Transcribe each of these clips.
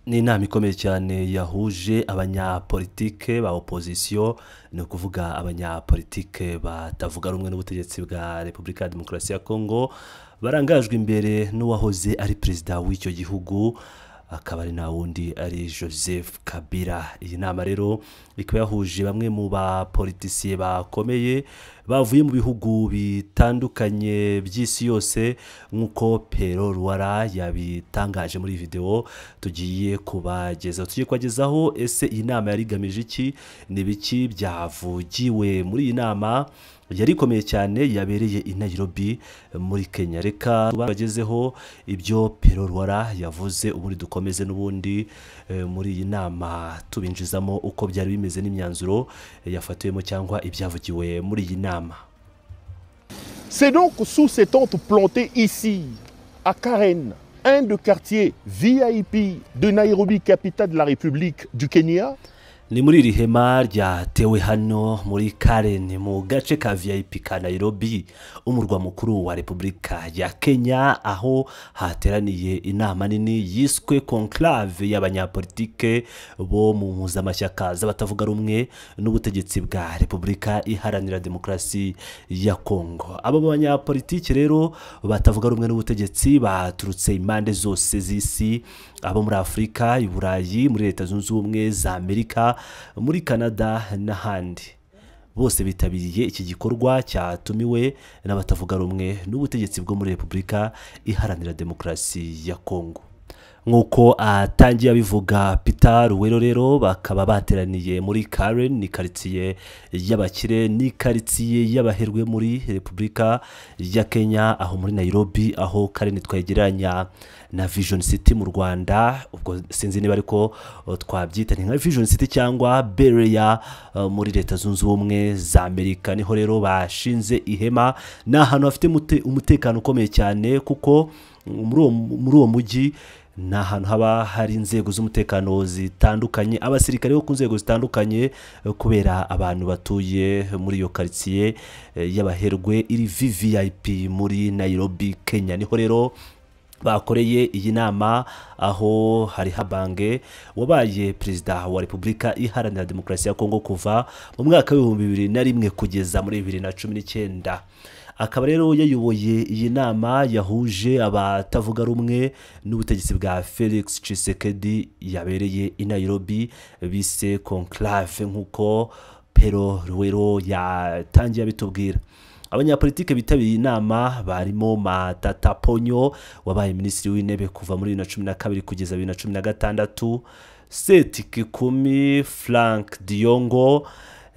Ni inama ikomeye cyane yahuje abanyapolitike ba opozisiyo, ni ukuvuga abanyapolitike batavuga rumwe n'ubutegetsi bwa Repubulika ya Demokarasi ya Kongo, barangajwe imbere n'uwahoze ari perezida w'icyo gihugu, akaba ari nta wundi ari Joseph Kabila. Iyi nama rero ikaba yahuje bamwe mu bapolitisiye bakomeye bavuye mu bihugu bitandukanye by'isi yose, nk'uko Pero Ruwara yabitangaje muri iyi videwo tugiye kubagezaho. Tugiye kubagezaho ese iyi nama yari igamije iki, ni biki byavugiwe muri iyi nama yari ikomeye cyane yabereye i Nairobi muri Kenya. Reka bagezeho ibyo Pero Ruwara yavuze, ubundi dukomeze n'ubundi muri iyi nama tubinjizamo uko byari bimeze n'imyanzuro yafatiwemo cyangwa ibyavugiwe muri iyi nama. C'est donc sous ces tentes plantées ici, à Karen, un des quartiers VIP de Nairobi, capitale de la République du Kenya, Ni muri iri hema ryatewe hano muri Karen, mu gace ka VIP ka Nairobi, umurwa mukuru wa Repubulika ya Kenya, aho hateraniye inama nini yiswe conclave y'abanyapolitike bo mu mpuzamashyaka z'abatavuga rumwe n'ubutegetsi bwa Repubulika Iharanira Demokarasi ya Kongo. Abo banyapolitike rero batavuga rumwe n'ubutegetsi baturutse impande zose z'isi, abo muri Afurika, i Burayi, muri Leta Zunze Ubumwe za Amerika, muri Canada n'ahandi. Bose bitabiriye iki gikorwa cyatumiwe n'abatavuga rumwe n'ubutegetsi bwo muri Repubulika Iharanira Demokarasi ya Kongo. Nk'uko atangiye abivuga Peter Ruwero rero, bakaba bateraniye muri Karen, ni karitsiye y'abakire, ni karitsiye y'abaherwe muri Repubulika ya Kenya, aho muri Nairobi, aho Karen twegeranya na Vision City mu Rwanda. Ubwo sinzi niba ariko twabyita, ni nka Vision City cyangwa Berea muri Leta Zunze Ubumwe za Amerika. Niho rero bashinze ihema, ni ahantu hafite umutekano ukomeye cyane, kuko muri uwo mujyi ni ahantu haba hari inzego z'umutekano zitandukanye, abasirikare bo ku nzego zitandukanye, kubera abantu batuye muri iyo karitsiye y'abaherwe iri VVIP muri Nairobi, Kenya. Niho rero bakoreye iyi nama, aho hari Habange wabaye perezida wa Repubulika Iharanira Demokarasi ya Kongo kuva mu mwaka w'2001 kugeza muri 2019. Akaba rero yayoboye iyi nama yahuje abatavuga rumwe n'ubutegetsi bwa Felix Tshisekedi yabereye i Nairobi, bise conclave, nk'uko Pero Ruwero yatangiye abitubwira. Abanyapolitike bitabiriye inama barimo Matata Ponyo wabaye minisitiri w'intebe kuva muri 2012 kugeza 2016, Seth Kikuni, Frank Diongo,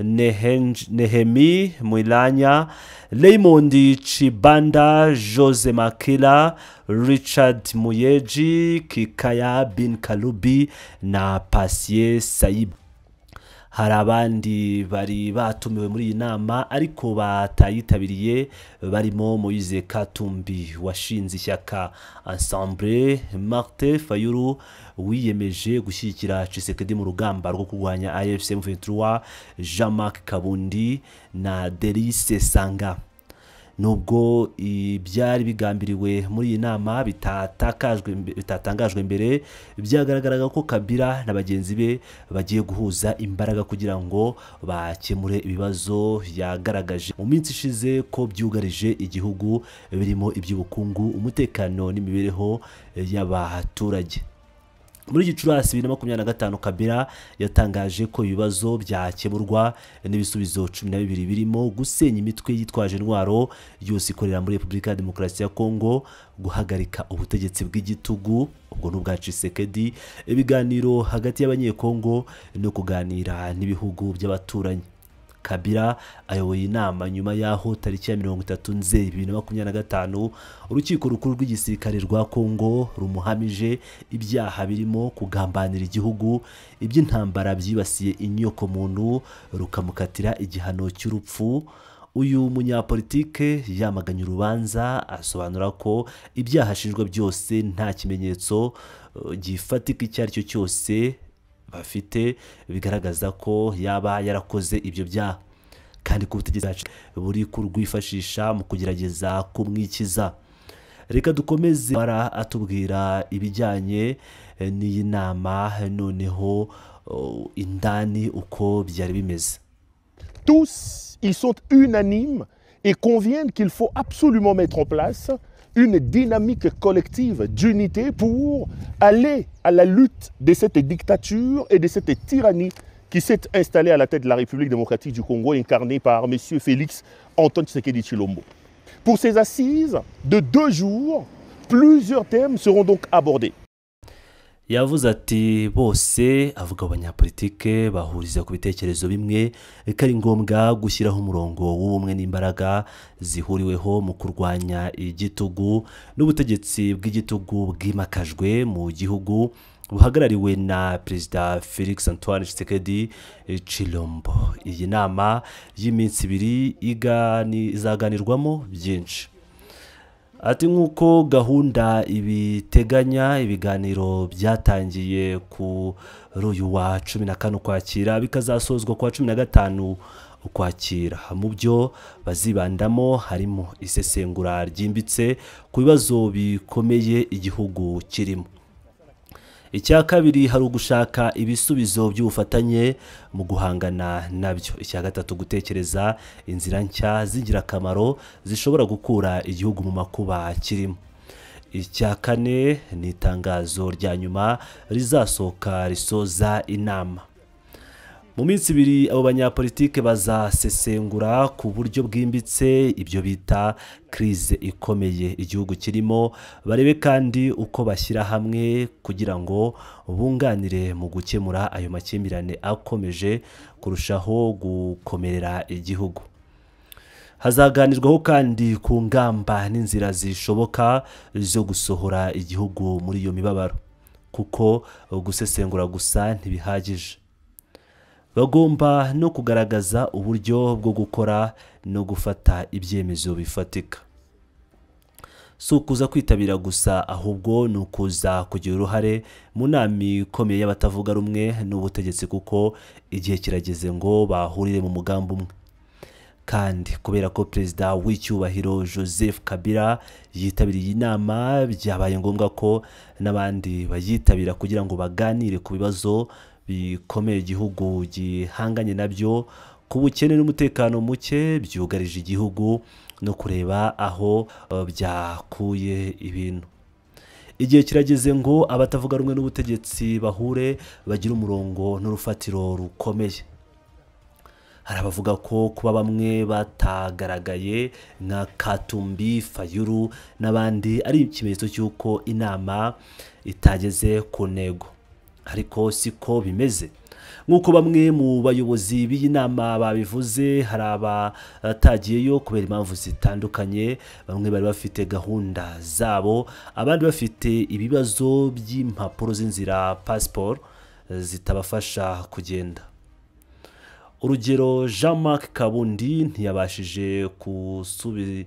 Nehemi Mwilanya, Raymond Chibanda, Jose Makila, Richard Muyeji, Kikaya Bin Kalubi na Pasie Saib. Hari abandi bari batumiwe muri iyi nama ariko batayitabiriye, barimo Moise Katumbi washinze ishyaka Ensemble, Martin Fayulu wiyemeje gushyigikira Tshisekedi mu rugamba rwo kurwanya AFC M23, Jean-Marc Kabundi na Delice Sanga. Nubwo ibyari bigambiriwe muri iyi nama bitatangajwe mbere, byagaragaraga ko Kabila na bagenzi be bagiye guhuza imbaraga kugira ngo bakemure ibibazo yagaragaje mu minsi ishize ko byugarije igihugu, birimo iby'ubukungu, umutekano n'imibereho y'abaturage. Muri Gicurasi 2025, Kabila yatangaje ko ibibazo byakemurwa n'ibisubizo 12 birimo gusenya imitwe yitwaje intwaro yose ikorera muri Repubulika ya Demokarasi ya Kongo, guhagarika ubutegetsi bw'igitugu ubwo n'ubwa Tshisekedi, ibiganiro hagati y'abanyekongo no kuganira n'ibihugu by'abaturanyi. Kabila ayoboye inama nyuma y'aho tariki ya 30 Nzeri 2025 urukiko rukuru rw'igisirikare rwa Kongo rumuhamije ibyaha birimo kugambanira igihugu, iby'intambara byibasiye inyokomuntu, rukamukatira igihano cy'urupfu. Uyu munyapolitike yamaganye urubanza, asobanura ko ibyaha ashinjwa byose nta kimenyetso gifatika icyo ari cyo cyose bafite bigaragaza ko yaba yarakoze ibyo byaha, kandi ko ubutegetsi buri kurwifashisha mu kugerageza kumwikiza. Reka dukomeze bara atubwira ibijyanye n'iyi nama, noneho indani uko byari bimeze. Tous, ils sont unanimes et conviennent qu'il faut absolument mettre en place une dynamique collective d'unité pour aller à la lutte de cette dictature et de cette tyrannie qui s'est installée à la tête de la République démocratique du Congo, incarnée par M. Félix Antoine Tshisekedi Tshilombo. Pour ces assises de 2 jours, plusieurs thèmes seront donc abordés. Yavuze ati bose, avuga abanyapolitike, bahuriza ku bitekerezo bimwe ko ari ngombwa gushyiraho umurongo w'ubumwe n'imbaraga zihuriweho mu kurwanya igitugu n'ubutegetsi bw'igitugu bwimakajwe mu gihugu buhagarariwe na Perezida Felix Antoine Tshisekedi Tshilombo. Iyi nama y'iminsi 2 izaganirwamo byinshi. Ati nk'uko gahunda ibiteganya, ibiganiro byatangiye kuri uyu wa 14 Ukwakira, bikazasozwa ku wa 15 Ukwakira. Mu byo bazibandamo harimo isesengura ryimbitse ku bibazo bikomeye igihugu kirimo. Icya kabiri, hari ugushaka ibisubizo by'ubufatanye mu guhangana nabyo. Icya gatatu, gutekereza inzira nshya z'ingirakamaro zishobora gukura igihugu mu makuba kirimo. Icya kane ni itangazo rya nyuma rizasohoka risoza inama. Mu minsi 2 abo banyapolitike bazasesengura ku buryo bwimbitse ibyo bita crise ikomeye igihugu kirimo, barebe kandi uko bashyira hamwe kugira ngo bunganire mu gukemura ayo makimbirane akomeje kurushaho gukomerera igihugu. Hazaganirwaho kandi ku ngamba n'inzira zishoboka zo gusohora igihugu muri iyo mibabaro, kuko gusesengura gusa ntibihagije, bagomba no kugaragaza uburyo bwo gukora no gufata ibyemezo bifatika. Si ukuza kwitabira gusa, ahubwo ni ukuza kugira uruhare mu nama ikomeye y'abatavuga rumwe n'ubutegetsi, kuko igihe kirageze ngo bahurire mu mugambi umwe. Kandi kubera ko Perezida w'icyubahiro Joseph Kabila yitabiriye inama, byabaye ngombwa ko n'abandi bayitabira kugira ngo baganire ku bibazo bikomeye igihugu gihanganye nabyo, ku bukene n'umutekano muke byugarije igihugu, no kureba aho byakuye ibintu. Igihe kirageze ngo abatavuga rumwe n'ubutegetsi bahure, bagire umurongo n'urufatiro rukomeye. Hari abavuga ko kuba bamwe batagaragaye nka Katumbi, Fayulu n'abandi ari ikimenyetso cy'uko inama itageze ku ntego, ariko siko bimeze. Nk'uko bamwe mu bayobozi b'iyi nama babivuze, hari abatagiyeyo kubera impamvu zitandukanye. Bamwe bari bafite gahunda zabo, abandi bafite ibibazo by'impapuro z'inzira, pasiporo, zitabafasha kugenda. Urugero, Jean Marc Kabundi ntiyabashije gusubizwa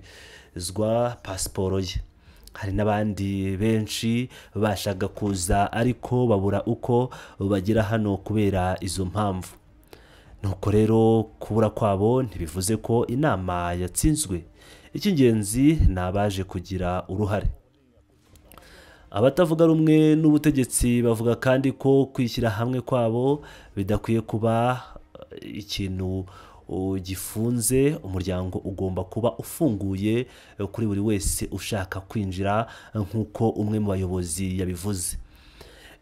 pasiporo ye. Hari n'abandi benshi bashaka kuza ariko babura uko bagera hano kubera izo mpamvu. Nuko rero kubura kwabo ntibivuze ko inama yatsinzwe. Icy'ingenzi ni abaje kugira uruhare. Abatavuga rumwe n'ubutegetsi bavuga kandi ko kwishyira hamwe kwabo bidakwiye kuba ikintu gifunze. Umuryango ugomba kuba ufunguye kuri buri wese ushaka kwinjira. Nk'uko umwe mu bayobozi yabivuze,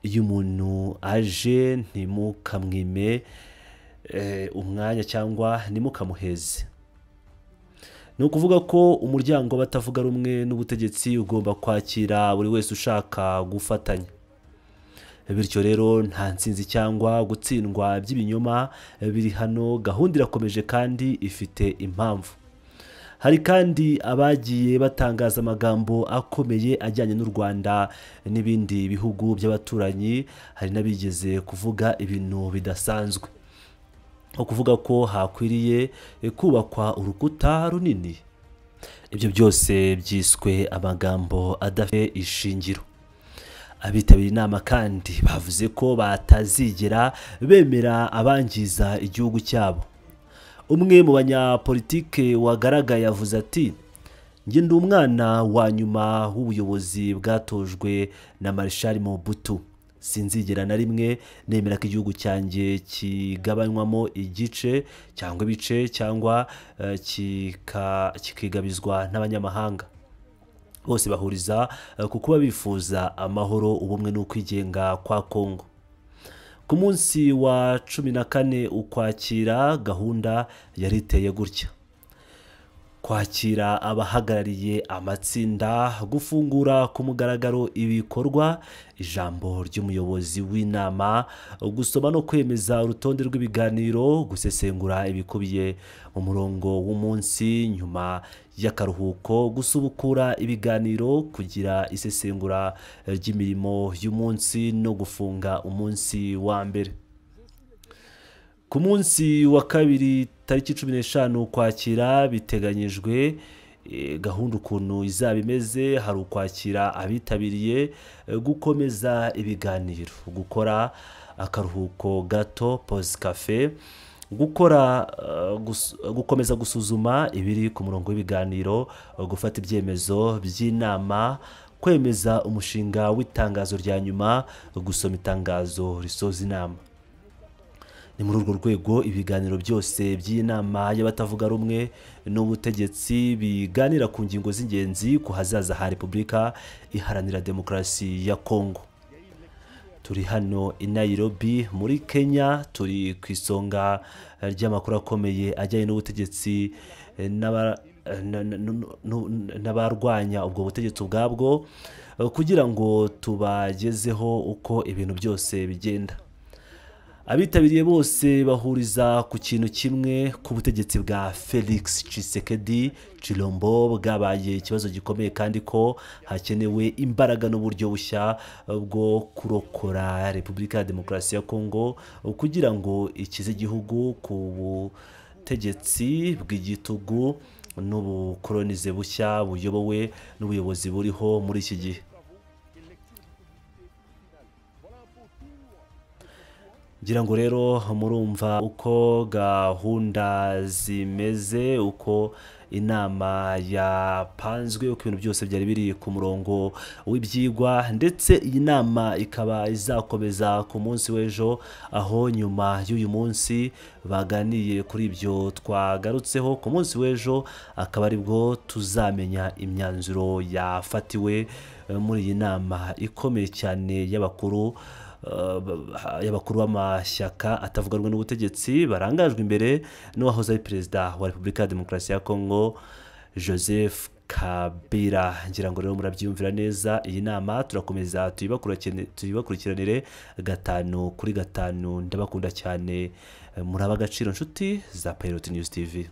iyo umuntu aje ntimukamwime umwanya cyangwa ntimukamuheze. Ni ukuvuga ko umuryango w'abatavuga rumwe n'ubutegetsi ugomba kwakira buri wese ushaka gufatanya. Bityo rero nta ntsinzi cyangwa gutsindwa by'ibinyoma biri hano. Gahunda irakomeje kandi ifite impamvu. Hari kandi abagiye batangaza amagambo akomeye ajyanye n'u Rwanda n'ibindi bihugu by'abaturanyi. Hari n'abigeze kuvuga ibintu bidasanzwe, nko kuvuga ko hakwiriye kubakwa urukuta runini. Ibyo byose byiswe amagambo adafite ishingiro. Abitabiriye inama kandi bavuze ko batazigera bemera abangiza igihugu cyabo. Umwe mu banyapolitike wagaragaye yavuze ati: Njye ndi umwana wa nyuma w'ubuyobozi bwatojwe na Marshal Mobutu. Sinzigera na rimwe nemera ko igihugu cyanjye kigabanywamo igice cyangwa ibice cyangwa kikigabizwa n'abanyamahanga. Bose bahuriza ku kuba bifuza amahoro, ubumwe n'ukwigenga kwa Kongo. Ku munsi wa 14 Ukwakira gahunda yari iteye gutya: kwakira abahagarariye amatsinda, gufungura ku mugaragaro ibikorwa, ijambo ry'umuyobozi w'inama, gusoma no kwemeza urutonde rw'ibiganiro, gusesengura ibikubiye mu murongo w'umunsi nyuma y'akaruhuko, gusubukura ibiganiro, kugira isesengura ry'imirimo y'umunsi no gufunga umunsi wa mbere. Ku munsi wa kabiri tariki 15 Ukwakira biteganyijwe gahunda ukuntu izaba imeze. Hari ukwakira abitabiriye, gukomeza ibiganiro, gukora akaruhuko gato pause café, gukora gukomeza gusuzuma ibiri ku murongo w'ibiganiro, gufata ibyemezo by'inama, kwemeza umushinga w'itangazo rya nyuma, gusoma itangazo risoza inama. Ni muri urwo rwego ibiganiro byose by'inama y'abatavuga rumwe n'ubutegetsi biganira ku ngingo z'ingenzi ku hazaza ha Repubulika Iharanira Demokarasi ya Kongo. Turi hano i Nairobi muri Kenya, turi ku isonga ry'amakuru akomeye ajyanye n'ubutegetsi n'abarwanya ubwo butegetsi ubwabwo, kugira ngo tubagezeho uko ibintu byose bigenda. Abitabiriye bose bahuriza ku kintu kimwe, ku butegetsi bwa Felix Tshisekedi Chilombo bwabaye ikibazo gikomeye, kandi ko hakenewe imbaraga n'uburyo bushya bwo kurokora Repubulika ya Demokarasi ya Kongo kugira ngo ikize igihugu ku butegetsi bw'igitugu n'ubukolonize bushya buyobowe n'ubuyobozi buriho muri iki gihe. Ngira ngo rero murumva uko gahunda zimeze, uko inama yapanzwe, uko ibintu byose byari biri ku murongo w'ibyigwa, ndetse iyi nama ikaba izakomeza ku munsi w'ejo, aho nyuma y'uyu munsi baganiye kuri ibyo twagarutseho. Ku munsi w'ejo akaba aribwo tuzamenya imyanzuro yafatiwe muri iyi nama ikomeye cyane y'abakuru b'amashyaka atavuga rumwe n'ubutegetsi, barangajwe imbere n'uwahoze ari perezida wa Repubulika ya Demokarasi ya Kongo Joseph Kabila. Ngira ngo rero murabyiyumvira neza. Iyi nama turakomeza tuyibakurikiranire 5 kuri 5. Ndabakunda cyane, muraba agaciro nshuti za Pilot News TV.